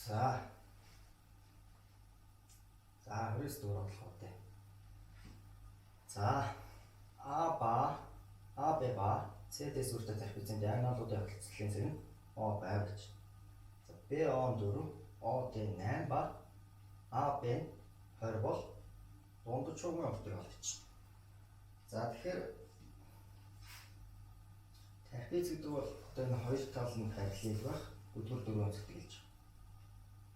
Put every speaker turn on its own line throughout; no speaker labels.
За. За 29 дугаар бодлого үү. За А ба А Б ба С Д сүртэй трапезийн диагоналуудын огтлцлын зэрэг нь О байв гэж. За Б О 4, О Д 8 ба А Б 20 бол дундаж шугамын уртыг олж. За тэгэхээр трапез гэдэг бол одоо энэ хоёр тал нь параллел байх өдөр дөрвөн өнцөгт гэж.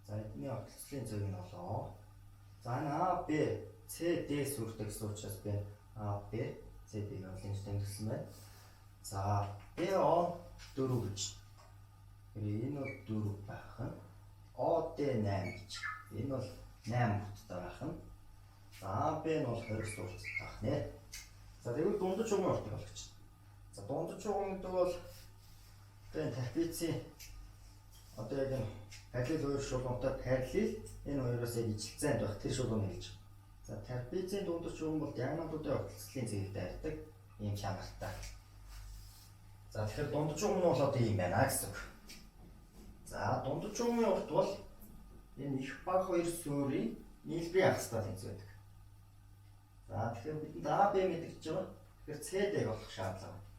За эдний огтлцлын зэрэг нь бол О. За энэ А Б С Д сүртэй гэсэн учраас би А Б С Д-г бол ингэж тэмдэглэсэн байна. За Б О 4 гэж. Энэ бол 4 байх нь. О Д 8 гэж. Энэ бол 8 урттай байх нь. За А Б нь бол 20 урттай байх нэ. За тэгвэл дундаж шугамын уртыг олгоч. За дундаж шугам гэдэг бол одоо энэ трапецийн одоо яг энэ параллел хоёр шулуунтай параллел энэ хоёроос яг ижилцээнд байх тэр шулууныг хэлж байгаа. За трапецийн дундаж шугам бол диагоналуудын огтлцлын зэрэг дайрдаг ийм чанартай. За тэгэхээр дундаж шугам нь бол одоо ийм байна гэсэн үг. За дундаж шугамын урт бол энэ их баг хоёр суурийн нийлбэрийн хагастай тэнцвэдэг. За тэгэхээр бидэнд А Б мэдэгдэж байгаа. Тэгэхээр С Д-г олох шаардлага байна.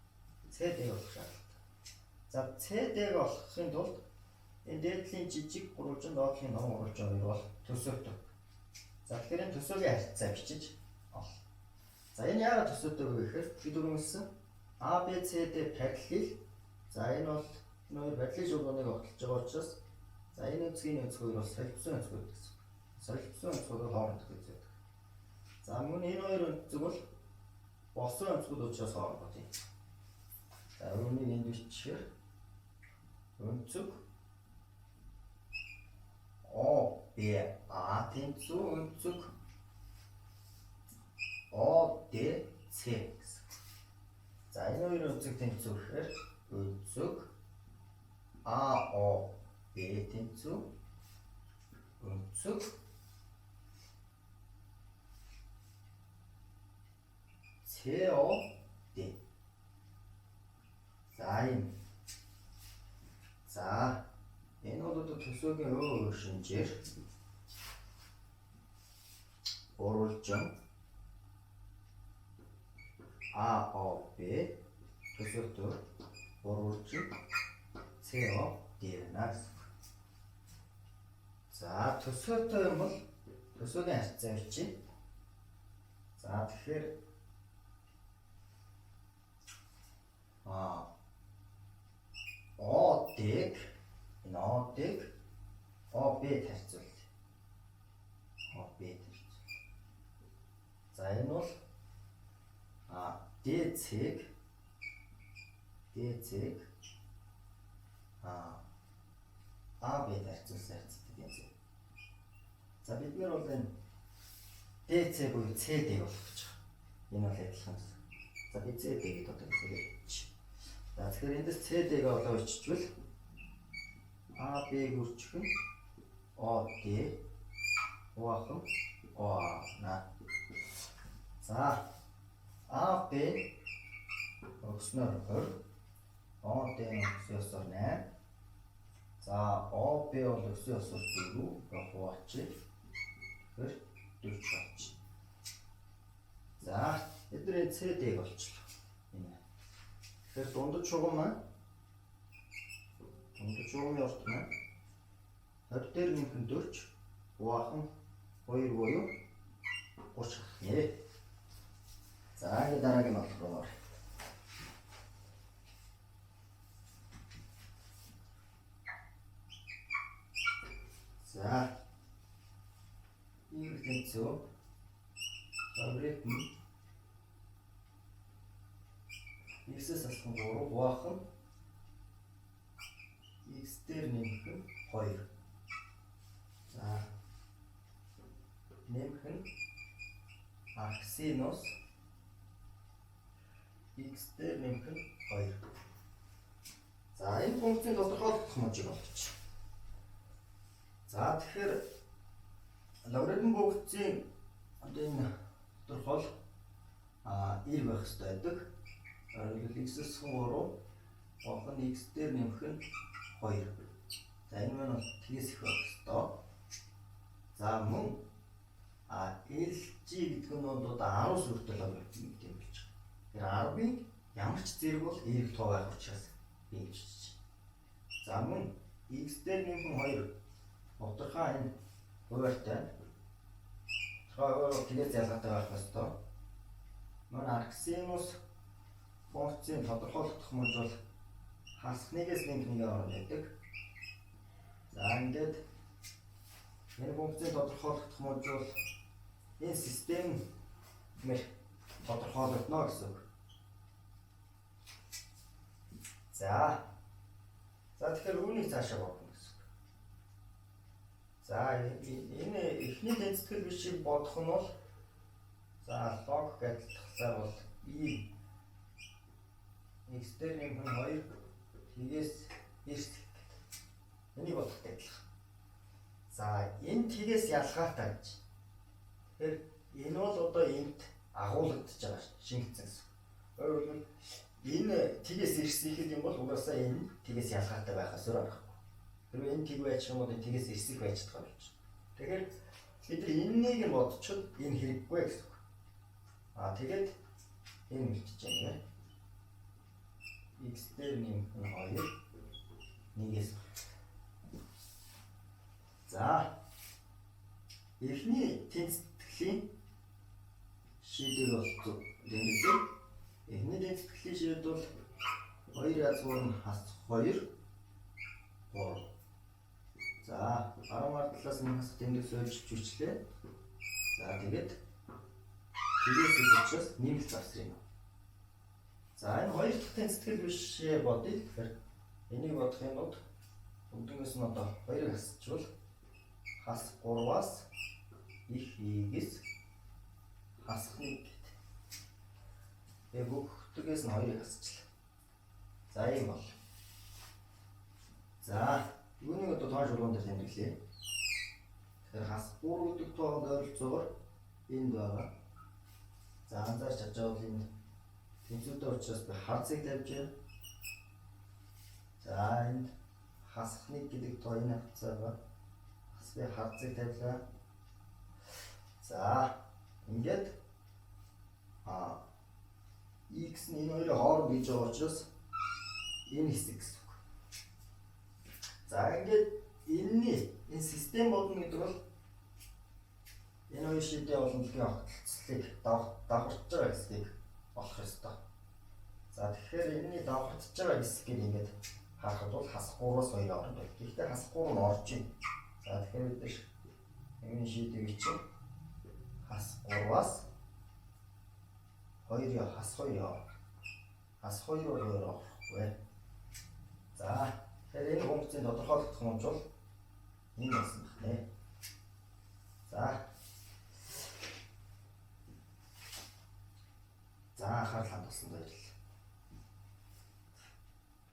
С Д-г олох шаардлагатай. За С Д-г олохын тулд энэ дээдлийн жижиг гурвалжин доотлын ном гурвалжин хоёр бол төсөөтэй. За тэгэхээр энэ төсөөгийн харьцаа бичиж ол. За энэ яагаад төсөөтэй вэ гэхээр бид өргөнсөн А Б С Д параллел. За энэ бол энэ хоёр параллел шулууныг огтлож байгаа учраас за энэ өнцгийн өнцгөр бол солилцсон өнцгөр гэсэн. Солилцсон өнцгөр бол хоорондох гэж байдаг. За мөн энэ хоёр өнцөг бол босон өнцгүүд учраас хоорондох тийм. За үүнийг энд бичгээр өнцөг О Б А тэнцүү өнцөг О Д С гэсэн. За энэ хоёр өнцөг тэнцүү гэхээр өнцөг А О Б тэнцүү өнцөг С О Д. За энэ. За энэ бол одоо төсөөгийн өөр шинжээр гурвалжин А О Б төсөөтэй гурвалжин С О Д байна гэсэн. За төсөөтэй юм бол төсөөгийн харьцаа бичиж. За тэгэхээр А О Д-г энэ О Д-г О Б-д харьцуул. О Б-д харьцуул. За энэ бол А Д С-г Д С-г А А Б-д харьцуулсан харьцдаг юм шиг. За бид нар бол энэ Д С буюу С Д болох гэж байгаа. Энэ бол адилхан гэсэн. За би С Д гэдээ одоо хэлээч. За тэгэхээр эндээс С Д-г олоо биччихвэл А Б-г үржих нь О Д хуваах нь О А на. За А Б өгснөөр 20, О Д нь өгсөн ёсоор 8. За О Б бол өгсөн ёсоор 4 хуваачих. Тэгэхээр 40 болчих. За бид нар энэ С Д-г олчлоо. Энэ. Тэгэхээр дундаж шугам маань дундаж шугамын урт маань 20 дээр нэмэх нь 40 хуваах нь 2 буюу 30 гэх нэ. За ингэ дараагийн болох руу. За Y тэнцүү логарифм x-ээс алхам 3 хуваах нь x дээр нэмэх нь 2. За нэмэх нь арксинус x дээр нэмэх нь 2. За энэ функцийн тодорхойлох мужийг олчих. За тэгэхээр логарифм функцийн одоо энэ тодорхойл 90 байх хэрэгтэй байдаг. Өөрөөр x-ээс 3 болох нь x дээр нэмэх нь 2. За энэ маань бол тгээс их байх ёстой. За мөн LG гэдэг нь бол одоо 10 сүртэй логарифм гэдэг юм болж байгаа. Тэгэхээр 10-ын ямар ч зэрэг бол эерэг тоо байх учраас би ингэж бичиж. За мөн x дээр нэмэх 2 утгархаа энэ хуваартай. Утгархаа хуваар бол тгээс ялгаатай байх ёстой. Мөн арксинус функцийн тодорхойлогдох мөж бол хасах нэгээс нэмэх нэгийн хооронд байдаг. За ингээд энэ функцийн тодорхойлогдох мөж бол энэ системээр тодорхойлогдно гэсэн үг. За. За тэгэхээр үүнийг цаашаа бодно гэсэн үг. За энэ эхний тэнцэтгэл бишийг бодох нь бол за лог гэдэлтахлаар бол e x дээр нэмэх нь 2 тгээс эрс гэдэг. Энийг бодохтой адилхан. За энэ тгээс ялгаатай гэж. Тэгэхээр энэ бол одоо энд агуулгадж байгаа шингэсэн гэсэн. Өөрөөр хэлбэл энэ тгээс эрс ихэд юм бол угаасаа энэ тгээс ялгаатай байхаас өөр аргагүй. Хэрвээ энэ тэг байж юм бол энэ тгээс эрс их байж байгаа болж. Тэгэхээр бид нар энэнийг нь бодчиход энэ хэрэггүй гэсэн үг. Аа тэгээд энэ үлдчихэж байна. X дээр нэмэх нь 2 нэгээс. За эхний тэнцэтгэлийн шийдвэр бол тэмдэглээ. Эхний тэнцэтгэлийн шийдвэр бол 2 язгуур нь хас 2 3. За баруун ард талаас нь хасах тэмдэг сольж хүчлээ. За тэгээд тгээс учраас нэмэлт завсрын. За энэ хоёр дахь тэнцэтгэл биш бодъё. Тэгэхээр энийг бодох юм бол бүгднгээс нь одоо 2-ыг хасчвал хас 3-аас их x хасах 1 гэдэг. Тэгээ бүгдгээс нь 2-ыг хасчлаа. За ийм бол. За юуныг одоо тоон шулуун дээр тэмдэглэе. Тэгэхээр хас 3 гэдэг тоон ойролцоогоор энд байгаа. За анзаарч чадж байгаа бол энд тэнцвэртэй учраас би хар цэг тавьж байна. За энд хасах 1 гэдэг тоо энэ хавцаа байгаа. Бас би хар цэг тавилаа. За ингээд x нь энэ хоёрын хооронд гэж байгаа учраас энэ хэсэг гэсэн үг. За ингээд энэний энэ систем бодно гэдэг бол энэ хоёр шийдээ боломжлогийн огтлцлыг давхарч байгаа хэсгийг олох ёстой. За тэгэхээр энэний давхарч байгаа хэсгийг ингээд харахад бол хасах 3-аас 2 хооронд байна. Гэхдээ хасах 3 нь орж байна. За тэгэхээр бид нар энэ шийдвийг чинь хас 3-аас 2 хас 2 хас 2 бол 2 орохгүй. За тэгэхээр энэ функцийн тодорхойлогдох юм бол энэ болсон байна. За За анхаарал хандуулсанд баярлалаа.